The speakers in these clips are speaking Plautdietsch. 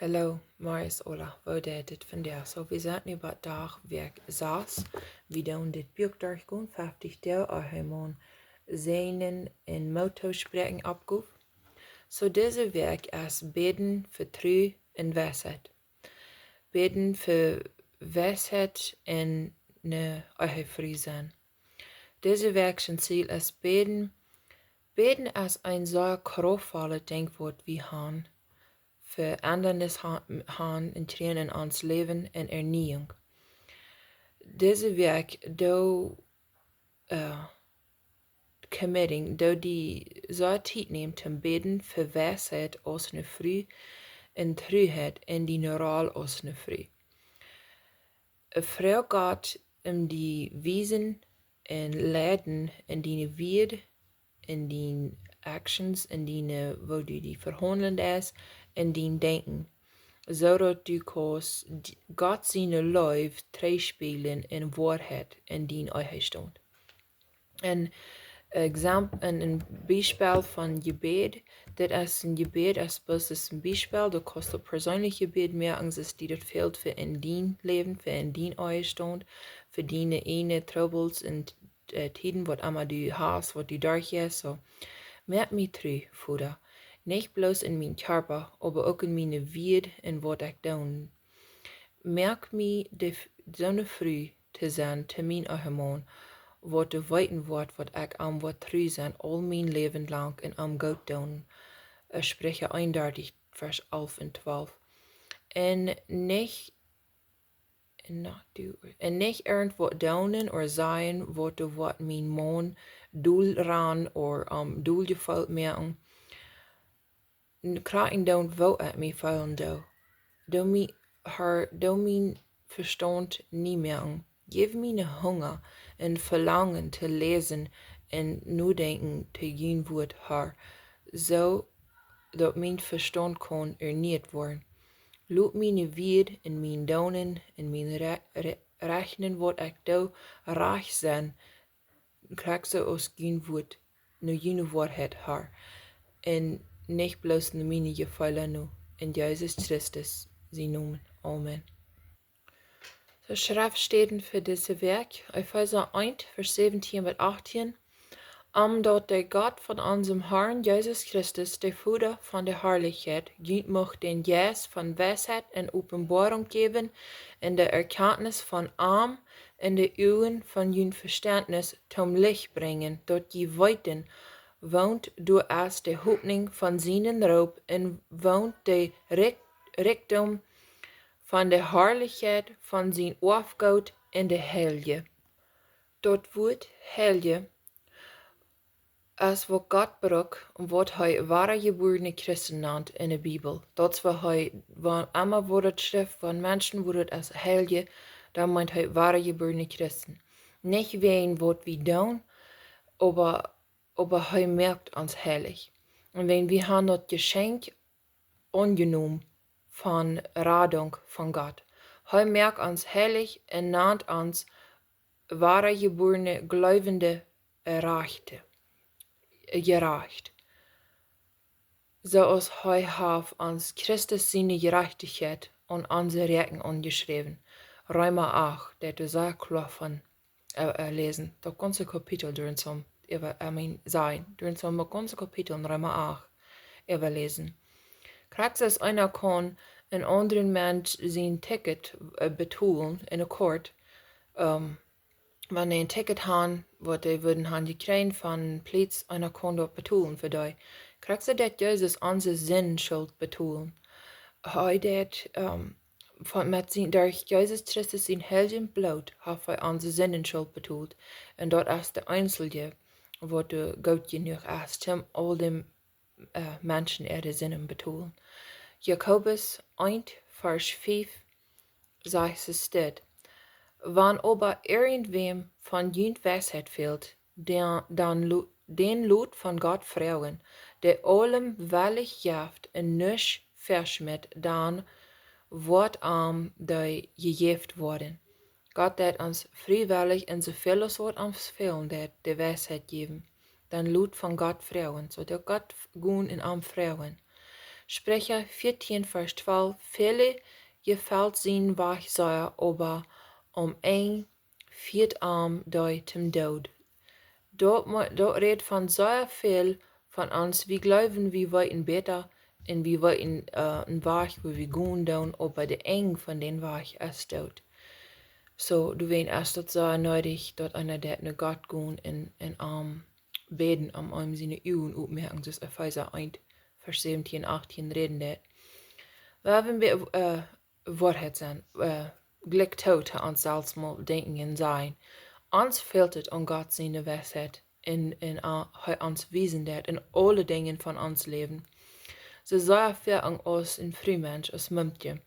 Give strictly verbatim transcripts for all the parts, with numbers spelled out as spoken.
Hallo, Marius, hola, woo jeit et vondoag? So, wie sent nu bie Dach, Wäakj sas. Wie doonen dit Buak derchgonen, feftig Doag, Ehemaun säajnen un Moot toospräakjen oppgonen. So, dise Wäakj es bäden fa Tru un Weisheit. Bäden fa Weisheit un ne Ehefru sennen. Dise Wäakj sien Ziel es bäden. Bäden es een sea kraftvollet Dinkj, waut wie haben, fa Endanis ha-, haben un kjrieen en ons Läwen un Ernieuung. Dise Wäakj doo, äh, committing, doo die soo Tiet nämen toom bäden fa Weisheit aus ne Fru un Truheit en diene Rol aus ne Fru. Froag Gott om die wiesen un leiden en diene Wieed, en diene actions, en diene, woo du die vehaundlen deist, en dien Denkjen, soo daut du kaust d-, Gott siene Leew trigjspieejlen en Woarheit en dien Ehestaunt. Een Examp-, een, een Biespel von Jebäd. Dit es een Jebäd, es bloos een Biespel. Du kaust uk persenlich Jebäd moaken, aus die daut fält fa en dien Läwen, fa en dien Ehestaunt, fa diene eejne Troubles un, äh, Tieden, waut emma du hast, waut du derchjeist. So, moak mie tru, Voda. Nich bloos en mien Kjarpa, oba uk en miene Wieed un waut ekj doo. Moak mie de F-, soone Fru to sennen, to mienen Ehemaun, waut to weeten woat, waut ekj am woa tru sennen, aul mien Läwen lang un am goot doonen. Äh, Spricha eenundartich, Varsch alf un twalf. Un nich, un nich du, un nich irjent waut doonen ooda sajen, waut doa woat mienen Maun dol rannen ooda, ähm, dol jefeelt moaken. N-, krakjt endoont woo ekj mie feelen doo. Doo mie, Har, doo mien Vestaunt nie moaken. Jeff mie een Hunga un Velangen to läsen un nodenkjen to jun Wuat, Har, soo daut mien Vestaunt kaun ernieet woaren. Lot miene Wieed un mien Doonen un mien Re-, Re-, Rechnen waut ekj doo, rajcht sennen, krakjt soo aus jun Wuat, no june Woarheit, Har, un nich bloos no miene Jefeelen no. En Jesus Christus sienen Nomen. Amen. De Schreftstäden fa dise Wäakj, Efeesa eent, Varsch säwentieen bat achttieen. Om daut de Gott von onsem Harn Jesus Christus, de Voda von de Harlichkjeit, junt mucht dän Jeist von Weisheit un Openboarunk jäwen, un de Erkjantnis von am en de Uagen von jun Vestentnis toom Licht brinjen, daut jie weeten, woont doa es de Hopninj von sienen Roop un woont de Rikj-, Rikjdom von de Harlichkjeit von sien Oafgoot en de Heilje. Daut Wuat Heilje es waut Gott brukt un waut hee wadajebuarne Christen nant en de Bibel. Daut es waut hee, wan emma woat et schrift von Menschen, woat et aus Heilje, dan meent hee wadajebuarne Christen. Nich wäajen waut wie doonen, oba, oba hee moakt ons heilich. Un wan wie haben daut Jeschenkj aunjenomen von Radunk von Gott. Hee moakt ons heilich un nant ons wadajebuarne, gleewende, äh, Rajchte, äh, jerajcht. Soo aus hee haft ons Christus siene Jerajchtichkjeit aun onse Räakjen aunjeschräwen. Reema acht, daut es sea kloa von, äh, äh, läsen. Daut gaunze Kapitel derch soo, äwa, I mean, sajen. Derch soo daut gaunze Kapitel en Reema acht äwaläsen. Krakjt soo aus eena kaun een aundren Mensch sien Ticket, äh, betolen en de Court, ähm, wan dee een Ticket haben, waut dee wudden haben jekjräajen von Pliees, eena kaun daut betolen fa dee. Krakjt soo deit Jesus onse Sindenschult betolen. Hee deit, ähm, von, met sien, derch Jesus Christus sien heiljet Bloot haft hee onse Sindenschult betolt. Un daut es de eensje, waut doa goot jenuach es, om aul däm, äh, Menschen äare Sinden betolen. Jakobus eent, Varsch fief, sajcht et dit: Wan oba irjentwäm von junt Weisheit fält, dän, dan lo-, dän lot von Gott froagen, dee aulem wellich jeft un nuscht veschmäat, dan woat am dee jejäft woaren. Gott deit ons friewellich un soo väl aus waut ons fälen deit, de Weisheit jäwen. Dan lot von Gott froagen, soo daut Gott f-, gonen un am froagen. Spricha vieetieen, Varsch twalf: Väle jefelt sien Wajch sea, oba aum Enj fieet am dee tom Doot. Daut, daut rät von sea väl von ons. Wie jleewen, wie weeten bäta un wie weeten, äh, een Wajch, wua wie gonen doonen, oba de Enj von dän Wajch es Doot. Soo, doawäajen es daut sea needich, daut eena deit no Gott gonen un, un am bäden, om am siene Uagen opmoaken, soo aus Efeesa eent, Varsch säwentieen, achtieen räden deit. Wie haben, äh, Woarheit sennen, äh, jlikj too, to ons selfst mol denkjen un sajen: Ons fält et aun Gott siene Weisheit un, un, äh, hee ons wiesen deit en aule Dinja von ons Läwen. Soo sea väl aun ons, een Frumensch, aus Mumkje.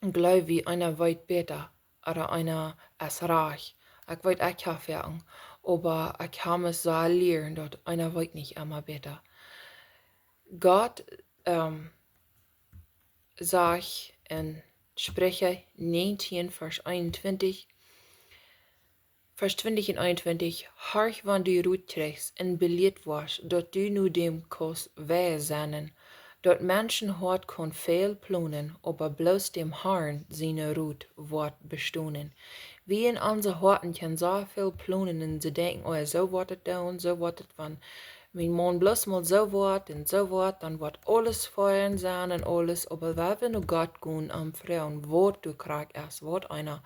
Jleew wie, eena weet bäta, ooda eena es rajcht. Ekj weet, ekj hab Erfoarunk, oba ekj hab mie soo lieren, daut eena weet nich emma bäta. Gott, ähm, sajcht en Spricha näajentieen, Varsch eenuntwintich, Varsch twintich un eenuntwintich: Horch, wan du Rot kjrichst un belieet woascht, daut du no däm kaust weis sennen. Daut Menschenhoat kaun väl plonen, oba bloos däm Harn siene Rot woat bestonen. Wie en onse Hoaten kjennen soo väl plonen un soo denkjen: Oh, soo woat et dan, soo woat et, wan mien Maun bloos mol soo woat un soo woat, dan woat aules fein sennen un aules. Oba wan wie no Gott gonen, am froagen, waut doa krakjt es, waut eena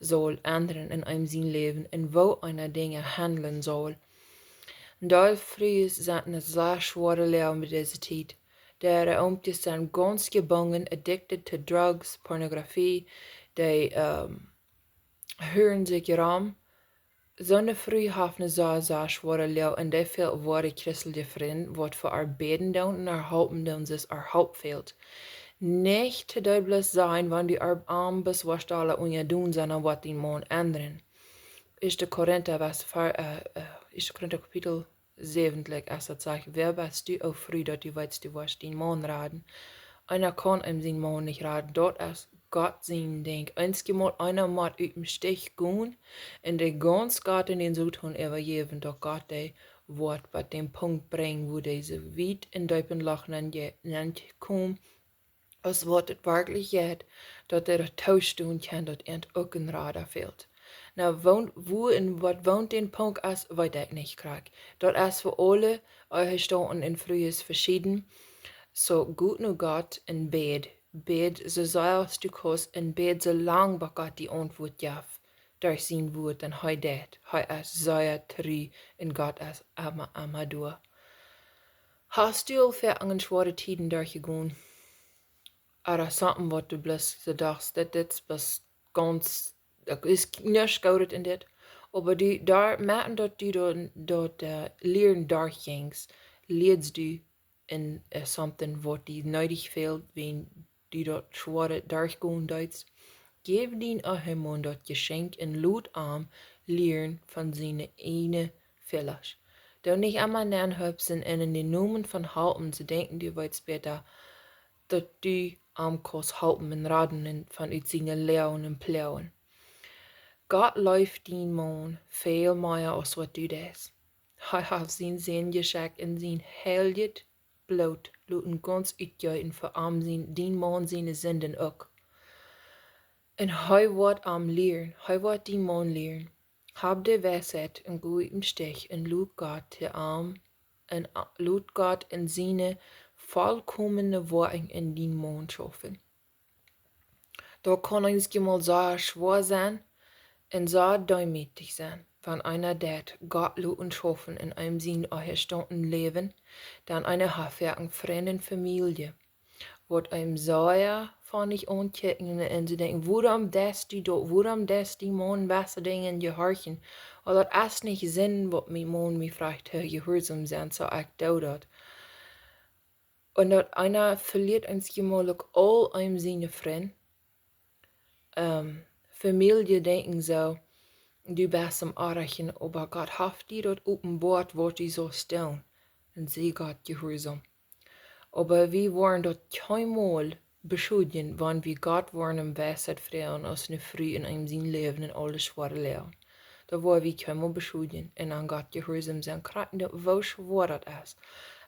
saul endren en eenem sien Läwen un woo eena Dinja haundlen saul. Un doa frie sent en sea schwoare Läwen bie dise Tiet. Dee Omstend sent gaunz jebungen, addicted to drugs, Pornografie, dee, ähm, huaren sikj rom. Soone Fru haft en sea, sea schwoare Läwen un dee fält woare christelje Frind, waut fa äa bäden doonen un äa halpen doonen, soo aus äa Help fält. Nich to dee bloos sennen, wan du äa aum best, waut aule unja doonen sent un waut dien Maun endren. Ieeschte Korinta, Varsch, äh, äh, Ieeschte Korinta Kapitel säwen, es daut sajcht: Wäa best du, o Fru, daut du weetst, du woascht dien Maun raden? Eena kaun eenem sien Maun nich raden. Daut es Gott sien Dinkj. Eenjemol eena mott ut däm Stich gonen un dee gaunz Gott en dän Soton äwajäwen, daut Gott dee woat bie däm Punkt brinjen, wua dee wiet en deepet Loch nenn je-, nenn kjemt, aus waut et werkjlich jeit, daut dee daut toostonen kjennen, daut an uk een Rada fält. Nu, woont, wua un waut woont dän Punkt es, weet ekj nich krakjt. Daut es fa aule, äh, Ehestauten un Frues veschieden. Soo, go no Gott un bäd. Bäd soo sea aus du kaust un bäd soo lang, bat Gott die Auntwuat jeft derch sien Wuat, un hee deit. Hee es sea tru un Gott es emma, emma doa. Hast du aul fa eene schwoare Tiet derchjegonen? Ooda something, waut du bloos soo dochst, daut dit es gaunz, daut es nuscht Goodet en dit. Oba du, doa moakjen daut du doa, doa, äh, lieren derchjinjst, lieedst du en, äh, something, waut die needich fält, wan du daut schwoare derchgonen deetst. Jeff dien Ehemaun daut Jeschenkj un lot am lieren von siene ieejne Fäla. Doo nich emma nenn hupsen un en dän Nomen von halpen, soo denkjen du weetst bäta, daut du am kaust halpen un raden un von ut siene Läajen un Ploagen. Gott leeft dien Maun väl mea aus waut du deist. Hee haft sienen Sän jeschekjt un sien heiljet Bloot loten gaunz utjeeten fa am sien, dien Maun siene Sinden uk. Un hee woat am lieren, hee woat dien Maun lieren. Hab de Weisheit un go ut däm Stich un lot Gott to am un a-, lot Gott en siene vollkomne Woakjen en dien Maun schaufen. Daut kaun eenjemol sea schwoa sennen un sea deemootich sennen, wan eena deit Gott loten schaufen en eenem sien Ehestauten Läwen, dan eena haft foaken Frind un Famielje, waut eenem sea funny aunkjikjen un soo denkjen: Wuarom deist du daut? Wuarom deist dien Maun bestiemde Dinja jehorchen? Ooda daut es nich Sind, waut mien Maun mie frajcht to jehuarsom sennen, soo ekj doo daut. Un daut eena velieet eenjemol uk aul eenem siene Frind. Ähm, Famielje denkjen soo: Du best aum oajchen, oba Gott haft die daut openboat, waut du saust doonen. Un sie Gott jehuarsom. Oba wie woaren daut kjeenmol beschuljen, wan wie Gott woaren om Weisheit froagen, aus eene Fru en eenem sien Läwen en aule schwoare Läajen. Daut woa wie kjeenmol beschuljen un aun Gott jehuarsom sennen, krakjt woo schwoa daut es.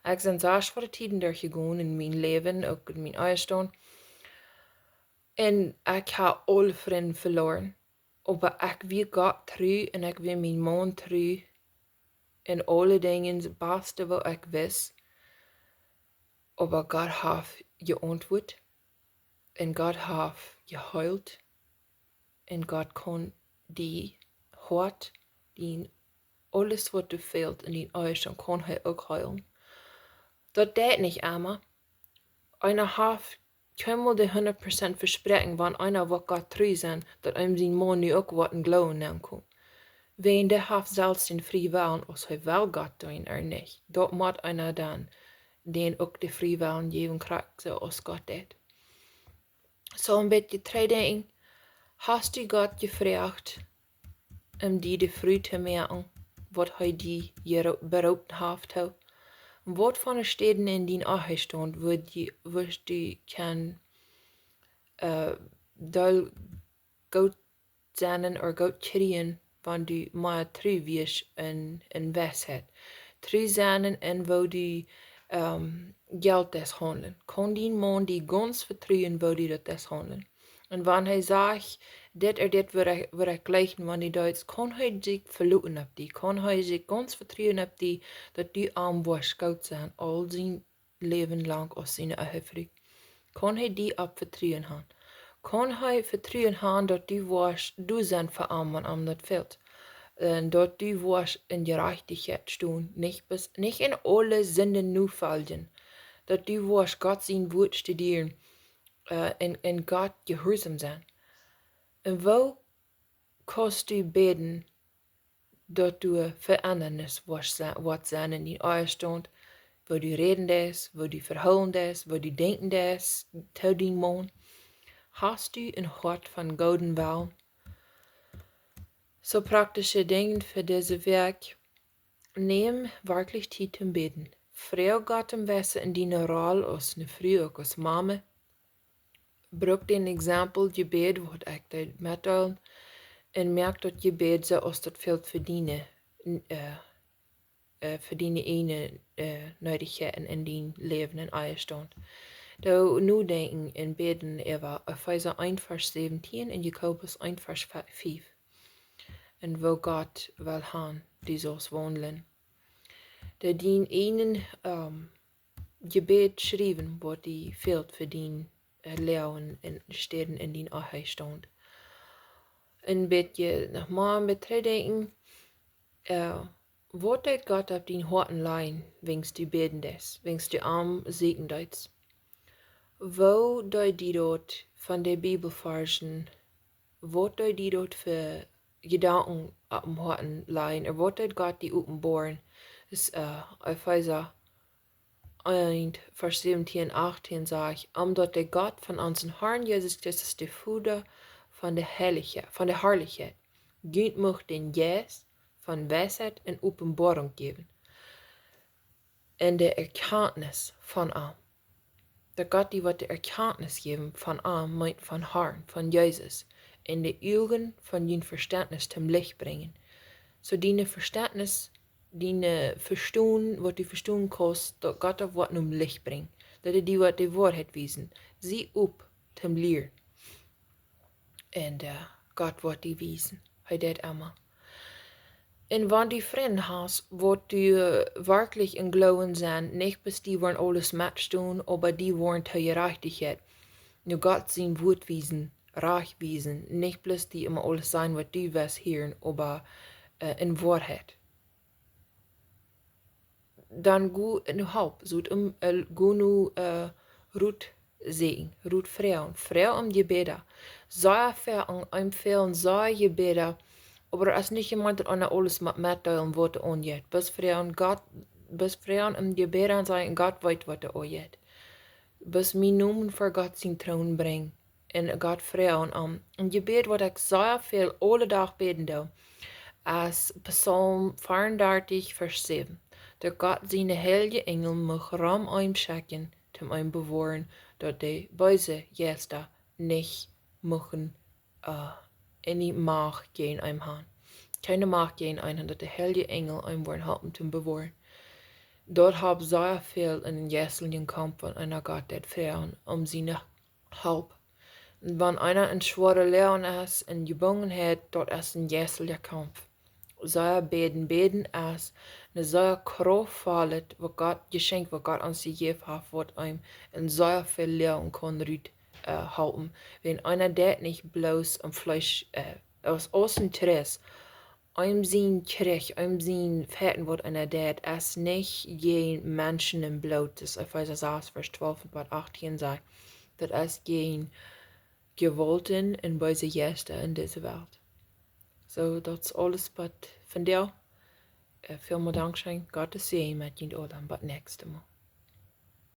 Ekj sie sea schwoare Tieden derchjegonen en mien Läwen, uk en mienen Ehestaunt. Un ekj hab aule Frind veloaren. Oba ekj wia Gott tru un ekj wia mienen Maun tru. En aule Dinja daut baste waut ekj wist. Oba Gott haft jeauntwuat. Un Gott haft jeheelt. Un Gott kaun dien Hoat, dien aules waut die fält en dien Ehestaunt, kaun hee uk heelen. Daut deit nich emma. Eena haft kjeenmol de hundat Prozent Vespräakjen, wan eena woat Gott tru sennen, daut eenem sien Maun nu uk woat em Gloowen nenkomen. Wäajen dee haft selfst dän Friewellen, aus hee well Gott deenen ooda nich. Daut mott eena dan dän uk dän Friewellen jäwen, krakjt soo aus Gott deit. Soo een bät trigj denkjen, hast du Gott jefroacht, om die de Fru to moaken, waut hee die jero-, beroopen haft to? Waut fa Städen en dien Ehestaunt wudd die, wudd die kjennen, äh, doll goot sennen ooda goot kjrieen, wan du mea tru wieescht en, en Weisheit? Tru sennen en woo du, ähm, Jelt deist haundlen. Kaun dien Maun die gaunz vetruen, woo du daut deist haundlen? Un wan hee sajcht, dit ooda dit wudd ekj, wudd ekj jlikjen, wan du daut deist, kaun hee sikj veloten opp die? Kaun hee sikj gaunz vetruen opp die, daut du am woascht goot sennen, aul sien Läwen lang aus siene Ehefru? Kaun hee die opp Vetruen han? Kaun hee Vetruen han, daut du woascht doa sennen fa am, wan am daut fält? Un daut du woascht en Jerajchtichkjeit stonen, nich bes-, nich en aule Sinden nofoljen. Daut du woascht Gott sien Wuat studieren, äh, un, un Gott jehuarsom sennen. Un woo kaust du bäden, daut du Veendrunk woascht se-, woascht sennen en dien Ehestaunt, woo du räden deist, woo du vehoolen deist, woo du denkjen deist to dien Maun? Hast du een Hoat von gooden Wellen? Soo praktische Dinja fa dise Wäakj. Nem werkjlich Tiet toom bäden. Froag Gott om Weisheit en diene Roll aus eene Fru, uk aus Mame. Bruk dän Exempel Jebäd, waut ekj deed metdeelen, un moak daut Jebäd soo aus daut fält fa diene, äh, äh, fa diene eejne, äh, Needichkjeiten en dien Läwen en Ehestaunt. Doo nodenkjen un bäden äwa Efeesa eent Varsch säwentieen un Jakobus eent Varsch fief. Un woo Gott well han, du saust waundlen. Doo dien eejnet, ähm, Jebäd schriewen, waut die fält fa dien, äh, Läwen un Städen en dien Ehestaunt. Een bät noch mol een bät trigj denkjen, äh, waut deed Gott opp dien Hoat lajen, wan du bäden deist, wan du am sieekjen deist? Woo deed die daut von de Bibelvarschen, waut deed die daut fa Jedanken opp dien Hoat lajen, ooda waut deed Gott die openboaren? Es, äh, Efeesa eent Varsch säwentieen, achttieen sajcht: Om daut de Gott von onsen Harn Jesus Christus, de Voda von de Heilichkjeit, von de Harlichkjeit, junt mucht dän Jeist von Weisheit un Openboarunk jäwen, un de Erkjantnis von am. Daut Gott die woat de Erkjantnis jäwen von am, meent von Harn, von Jesus, un de Uagen von jun Vestentnis toom Licht brinjen. Soo diene Vestentnis, diene Vestonen, waut du vestonen kaust, daut Gott daut woat nom Licht brinjen. Daut hee die woat de Woarheit wiesen. Sie op toom lieren. Un, äh, Gott woat die wiesen. Hee deit emma. Un wan du Frind hast, waut du, äh, werkjlich em Gloowen sent, nich bloos die woaren aules metstonen, oba die woaren to Jerajchtichkjeit, no Gott sien Wuat wiesen, rajcht wiesen, nich bloos die emma aules sajen, waut du west hieren, oba, äh, en Woarheit. Dan go no Help, soo, ähm, äh, go no, äh, Rot sieekjen, Rot froagen, froag om Jebäda. Sea väl aun, aun väl sea Jebäda, oba daut es nich jemeent, daut eena aules mott metdeelen, waut doa aunjeit. Bloos froagen Gott, bloos froagen om Jebäda un sajen: Gott weet, waut doa aunjeit. Bloos mienen Nomen ver Gott sienen Troon brinjen un Gott froagen om. Een Jebäd, waut ekj sea väl aule Dach bäden doo, es Psalm veeaundartich, Varsch säwen. Daut Gott siene heilje Enjel mucht rom am schekjen, toom am bewoaren, daut de beese Jeista nich muchten, äh, kjeene Macht jäajen am han. Kjeene Macht jäajen am han, daut de heilje Enjel am woaren halpen toom bewoaren. Daut haft sea väl en dän jeistlichen Kaumf, wan eena Gott deit froagen om siene Help. Un wan eena en schwoare Loag es, en Jebungenheit, daut es en jeistlicha Kaumf. Sea bäden, bäden es een sea kraftvollet, waut Gott jeschenkjt, waut Gott ons jejäft haft, waut eenem en sea väl Loagen kaun rut, äh, halpen. Wan eena daut nich bloos aum Fleesch, äh, aus, aus een Trest, eenem sien Kjrich, eenem sien Fechten, waut eena deit, es nich jäajen Menschen un Bloot, aus Efeesa sas, Varsch twalf bat achtieen sajcht. Daut es jäajen Jewaulten un beese Jeista en dise Welt. Soo, daut es aules waut von mie. Äh, välmol Dankscheen. Gott sie met junt aula. Bat näakjstet Mol.